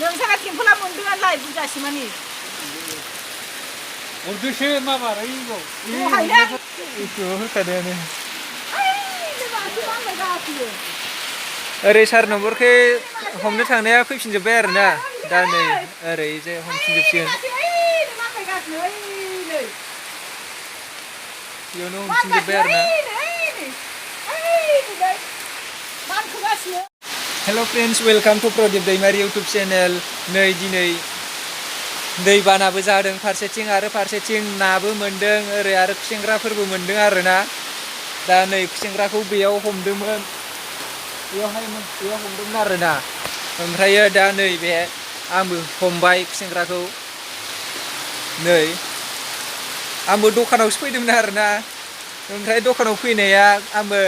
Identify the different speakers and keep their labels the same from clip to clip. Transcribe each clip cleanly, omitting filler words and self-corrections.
Speaker 1: नोंसाना टेम्फला मोनदोंआलाय बुरजासिमानि
Speaker 2: हरदोसो मा मारायगौ
Speaker 1: दहायनो
Speaker 3: होखादोआनो
Speaker 1: माथो गासिनो
Speaker 3: ओरै सार नम्बरखै हमनो थांनाया फैफिनजोब्बाय आरोना दा नै ओरै जे हमफिनजोबसिगोन बेयावनो हमफिनजोब्बाय आरोना हेल' फ्रेन्ड्स वेलकाम टु प्रदीप दैमारि इउटुब चेनेल नै दिनै दैबानाबो जादों फारसेथिं आरो फारसेथिं नाबो मोन्दों ओरै आरो खुसेंग्राफोरबो मोन्दों आरोना दा नै खुसेंग्राखौ बेयाव हमदोंमोन बेयाव हमदोंमोन आरोना ओमफ्रायो दा नैबे आंबो हमबाय खुसेंग्राखौ नै आंबो दखानावसो फैदोंमोन आरोना ओमफ्राय दखानाव फैनाया आंबो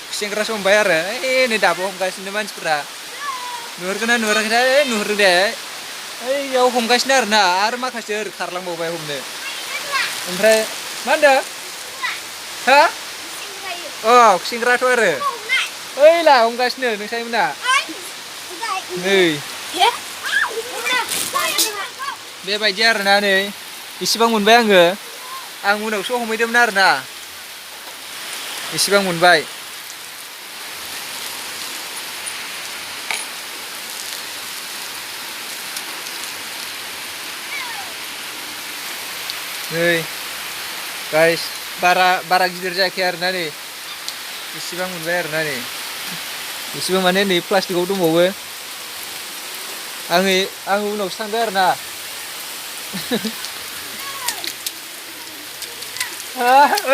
Speaker 3: खुसेंग्रासो हमबाय आरो नै दाबो हमगासिनो मानसिफोरा नुहुरगोना नुहुराखैथाय नुहुरो दे ओइयाव हमगासिनो आरोना आरो माखासे ओरै खारलांबावबाय हमनो ओमफ्राय मा होनदों हा अ खुसेंग्राथ' आरो ओइला हमगासिनो नोंसानिमोना नै बेबायदि आरोना नै इसेबां मोनबाय आं उनावसो हमहैदोंमोन आरोना इसेबां मोनबाय नै गाइस बारा गिदिर जायाखै आरोना नै इसेबां मोनबाय आरोना नै इसेबां माने नै प्लास्टिकआव दंबावो आं उनावसो थांदों आरोना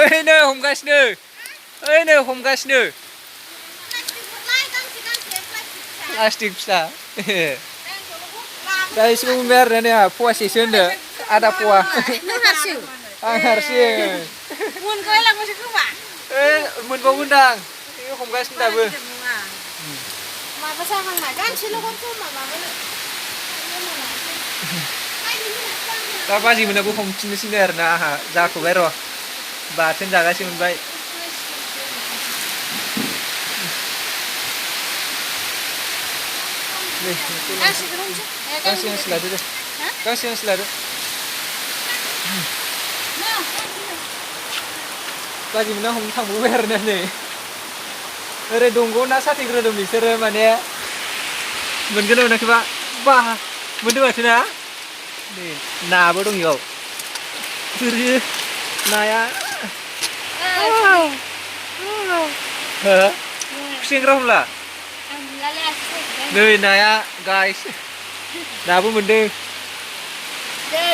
Speaker 3: ओइनो हमगासिनो प्लास्टिक फिसा दा इसेबां मोनबाय आरोना नै फवासेसो होनदो आधा पवा आं हारसिं मोनबावगोनदां हमगासिनो दाबो दा बाजै मोनाबो हमफिननोसैनो आरोना आंहा जाथ'बाय र' बाथोन जागासे मोनबाय गांसे लादो दे गांसे लादो बाजै मोना हमनो थांबावबाय आरोना नै ओरै दंग' ना साथेग्रोदों बिसोरो माने मोनगोन ना मोनाखैबा बा मोनदों माथो ना नै नाबो दं इयाव नाया खुसेंग्रा हमला नै नाया गाइस नाबो मोनदों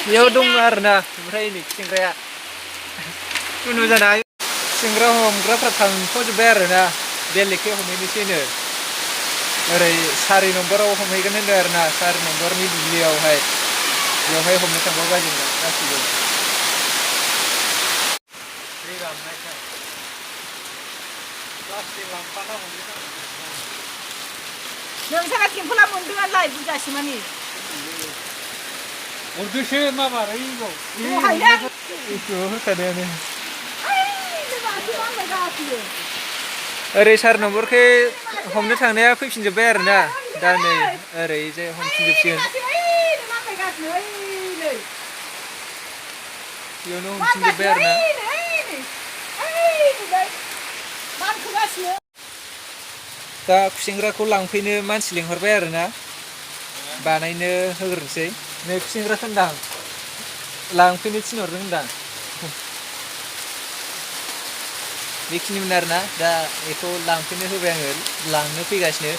Speaker 3: बेयाव दं आरोना ओमफ्राय नै खुसेंग्राया खुनु जाना खुसेंग्रा हमग्राफ्रा थांथ'जोब्बाय आरोना बेलेगखै हमहैनोसैनो ओरै 4 नम्बराव हमहैगोन होनदों आरोना 4 नम्बरनि दुब्लियावहाय बेवहाय हमनो थांबाय बाजैमोना गासिबो
Speaker 1: नोंसाना टेम्फला मोनदोंआलाय बुरजासिमानि
Speaker 2: हरदोसो मा मारायगौ
Speaker 1: दहायनो
Speaker 3: होखादोआनो
Speaker 1: माथो गासिनो
Speaker 3: ओरै सार नम्बरखै हमनो थांनाया फैफिनजोब्बाय आरोना दा नै ओरै जे हमफिनजोबसिगोन बेयावनो हमफिनजोब्बाय आरोना दा खुसेंग्राखौ लांफैनो मानसि लिंहरबाय आरोना बानायनो होग्रोनोसै नै खुसेंग्रा होनदां लांफैनो थिनहरदों होनदां बेखिनिमोन आरोना दा बेखौ लांफैनो होबाय आङो लांनो फैगासिनो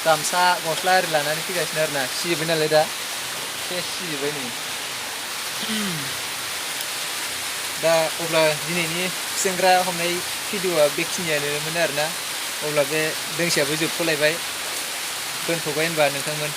Speaker 3: गामसा गस्ला आरि लानानै फैगासिनो आरोना सिजोब्बाय नालाय दा सेस सिजोब्बाय नै दा अब्ला दिनैनि खुसेंग्रा हमनाय भिडिअ'आ बेखिनियानोमोन आरोना अब्ला बे दोंसेयाबो जोबथ'लायबाय दोनथ'बाय होनबा नोंथांमोन